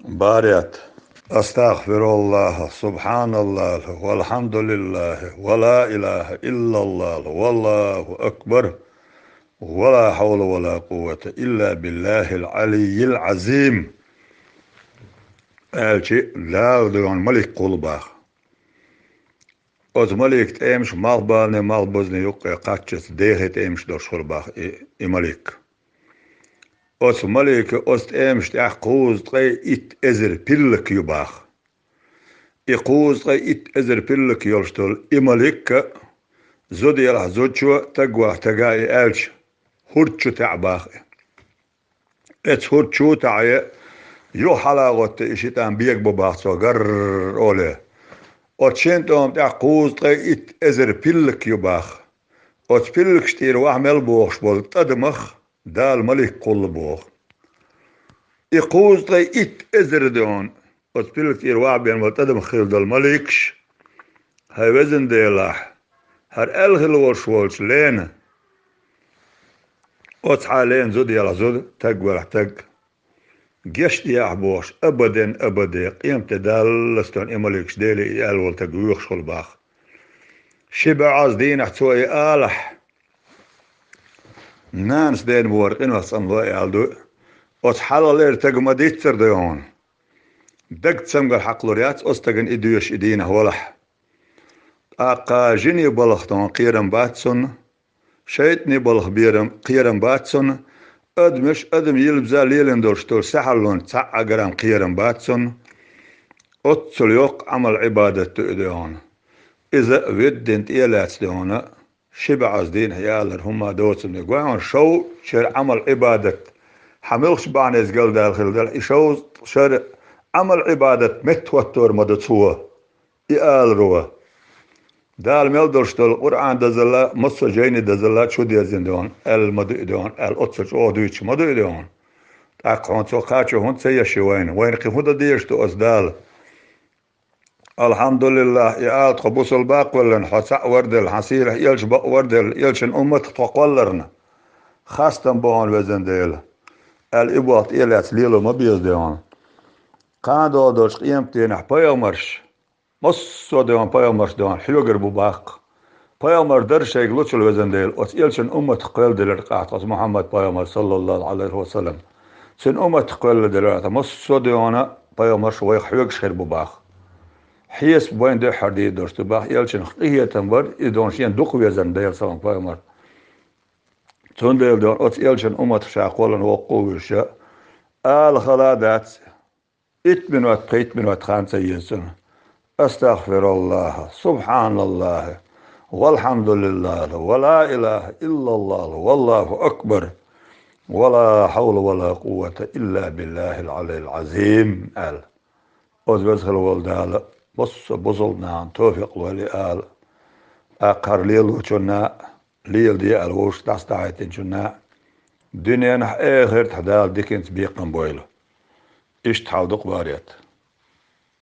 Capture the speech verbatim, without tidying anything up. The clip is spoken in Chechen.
Барет. أستغفر الله، سبحان الله، والحمد لله، ولا إله إلا الله، والله أكبر، ولا حول ولا قوة إلا بالله العلي العظيم. Аьлча, Дала дуьхьал малик кхолла боху. Оцу маликан тӀемаш малхбаланийн, малхбузанийн юккъе кхаччалц дехий тӀемаш долуш хуьлу боху и, и малик. Оцу маликан оцу тӀемаш тӀехь кхузткъе итт эзар пиллак ю боху. И кхузткъе итт эзар пиллак йолуш долу и малик а, зуда елахь зудчо, таг велахь тага и аьлча, хӀурда чу таьӀа боху и. Эцу хӀурда чу а таьӀе, юха хьала а гӀоттий, и шайтӀан бегабо боху цо, гарр олий. Оцу шина тӀома тӀехь кхузткъе итт эзар пиллак ю боху. Оцу пиллакаш тӀера ваха мел бохуш болу тӀадамах Дала малик кхолла боху. И кхузткъе итт эзар дуьхьал оцу пиллакаш тӀера ваха бен болу тӀадамах хилла долу маликаш, хьайн везан Делахь, хӀара аьлла хилла волуш волчу лена, оцу хьан лена зуда елахь зуда, таг велахь таг, гечдехьа бохуш, абаден абаде, къематде даллалц дуьхьал и маликаш Деле и аьлла волу таг воьхуш хуьлу боху. Ши бӀозза дийнахь цо и алахь, нанас дена бохург къинойх цӀанло аьлла ду. Оцу хьалхалера таг ма-дийццара ду хьуна. Даг цамгар хьакхалур яц оцу стагана и доьшуш и дийнахь валахь. ТӀаккха жине балха дуьхьал кхерам бац цунна, шайтӀане балха берам, кхерам бац цунна, адамаш, адам йилбаза лелийна долуш долу сахьаллонца цхьа а грамм кхерам бац цунна. Оццул йоккха Ӏамал-Ӏибадат ду и дуьхьал. Иза а вуьддина тӀе а лаьцна дуьхьал, ши бӀозза дийнахь ялар хӀумма доцург ма ду. Гой хьуна, шовзткъа шеран Ӏамал-Ӏибадат, хьан муьлхачу бахьанеца галдаьлла хилла дара, и шовзткъа шеран Ӏамал-Ӏибадат меттахӀоттор ма ду цо, и аларо. Дала мел долуш долу Къуръан дазалла, массо а жайни дазалла чу дезина дуьхьал, аьлла ма ду и дуьхьал, аьлла оццул чӀогӀа дуьйцуш ма ду и дуьхьал. ТӀаккха хьуна цо кхачо хӀунда ца еш ю вайна? Вайна кхин хӀун дан дезаш ду оцу Дала? Алхьамдулиллахь, и ала тхо бусалба а кхоьллина, хьо цхьаъ варделла, хьан сийлахь элча бакъ варделла, элчан умматах тхо кхолларна. Хастам бохьана везан Дела, аьлла и болх тӀе а лаьцна лело ма беза дуьхьал. Кхана догӀу долчу къематдийнахь пайхамарш, массо а дуьхьал пайхамарш дуьхьал хьоьгур бу баккха. Пайхамар дар шайга лучул везан Дела, оцу элчан умматах кхоьлладелира тхо оцу Мухьаммад пайхамар, саллаллаху Ӏалайхи ва саллам. Цуьнан умматах кхоьлладелира тхо, массо а дуьхьал пайхамарш вайх хьоьгуш хир бу баккха. Хьесап вайна дуьххьара дийр долуш ду баккха, элчанах къинхетам бар, и дуьхьал шена дукха везарна Делан салам пайхамар. Цундела дуьхьал оцу элчан умматах ша кхолларна воккха а вуьйш, ала хала а дац, итт минот, пхийтта минот хан ца еза цунна. أستغفر الله، سبحان الله، والحمد لله، ولا إله إلا الله، والله أكبر، ولا حول ولا قوة إلا بالله العلي العظيم аьлла. Оцу веза хила волу Дала массо а бусалба нахана тофикъ лойла и ала. ТӀаккха хӀара лелочунна а, леладе аьлла вовшашка дӀасадахьийтинчунна а дуьненахь, эхартахь Дала диканца бекхам бойла. Иштта хьал ду-кх, Барет.